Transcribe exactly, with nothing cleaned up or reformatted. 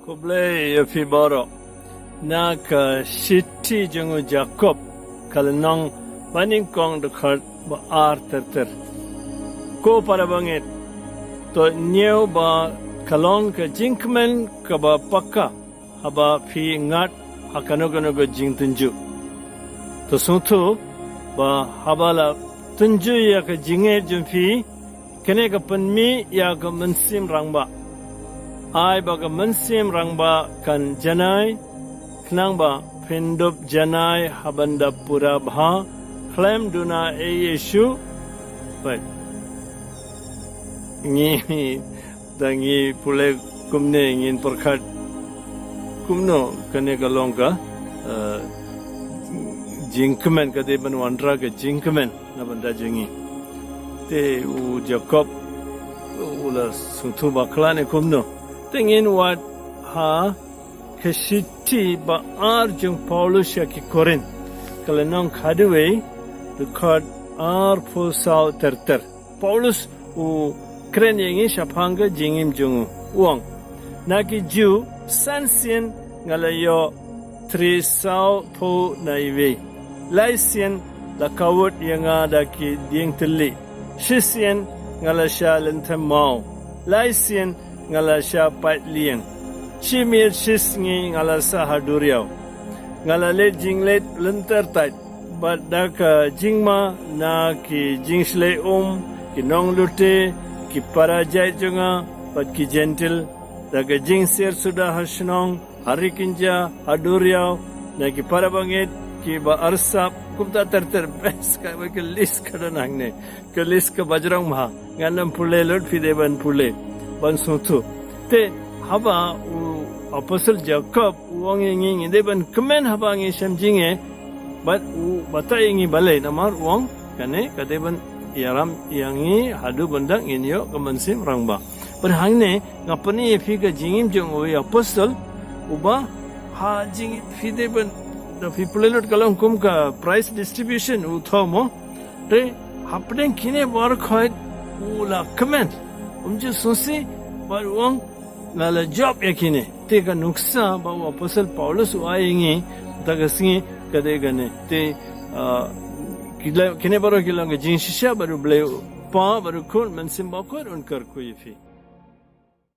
Khublei ïa phi baroh. Na ka shithi jong u Jakob, ka lynnong banyngkong, dkhot ba ar ter ter. Ko para bangeit, to ñiew ba ka long ka jingkmen kaba paka haba phi ngat ha kano kano ka jingtynjuh. To sngewthuh ba haba la tynjuh ïa ka jingngeit jong phi, kane ka pynmih ïa ka mynsiem rangbah. Ai ba ka mynsiem rangbah kan janai, khnang ba phin dup janai ha ban da pura bha khlem duna ei ei shuh. Bad ngi, da ngi pule kumne, ngin pyrkhat kumno kane ka long ka, eh, jingkmen, ka dei ban wanrah ka jingkmen na bynta jong ngi. Te u Jakob u la sngewthuh bakla ne kumno? Te ngin wad ha ka shithi ba ar jong u Paulus sha ki Korinth, ka lynnong khadwei, dkhot arphew saw ter ter. Paulus u kren ïa ngi shaphang ka jingim jong u, u ong: Na ki Jiw san sien nga la ïoh trei saw phew na iwei. Lai sien la kawut ïa nga da ki dieng tylli. Shi sien nga la shah lynthem maw. Lai sien nga la shah pait lieng. Shi miet shi sngi nga la sah ha duriaw. Nga la leit jingleit lynter tait, bad da ka jingma na ki jingshlei um, ki nonglute, ki para jait jong nga, bad ki Jentil, da ka jingsier suda ha shnong, ha ri kynja, ha duriaw, na ki para bangeit kiba arsap, kumta ter ter. Bes, ka, ka list ka don hangne. Ka list ka bajrong bha. Ngan ym pule lut, phi dei ban pule, ban sngewthuh. Te haba u Apostol Jakob u ong ïa ngi, ngi dei ban kmen haba ngi shem jingeh, bad u batai ïa ngi balei, namar u ong kane ka dei ban ïalam ïa ngi haduh ban da ngin ïoh ka mynsiem rangbah. Bad hangne nga pyni ïa phi ka jingim jong u Apostol, uba ha jingim, phi dei ban, da phi pule lut, ka long kum ka prize distribution u thoh mo. Te hapdeng kine baroh khoit u la kmen, um ju sngewsih, bad u ong, nga la jop ïa kine. Te ka nuksa ba u Apostol Paulus u ai ïa ngi mynta ka sngi ka dei kane. Te, ah, ki la, kine baroh ki long ka jingshisha, bad U Blei U Kpa bad U Khun Mynsiem Bakhuid un kyrkhu ïa phi.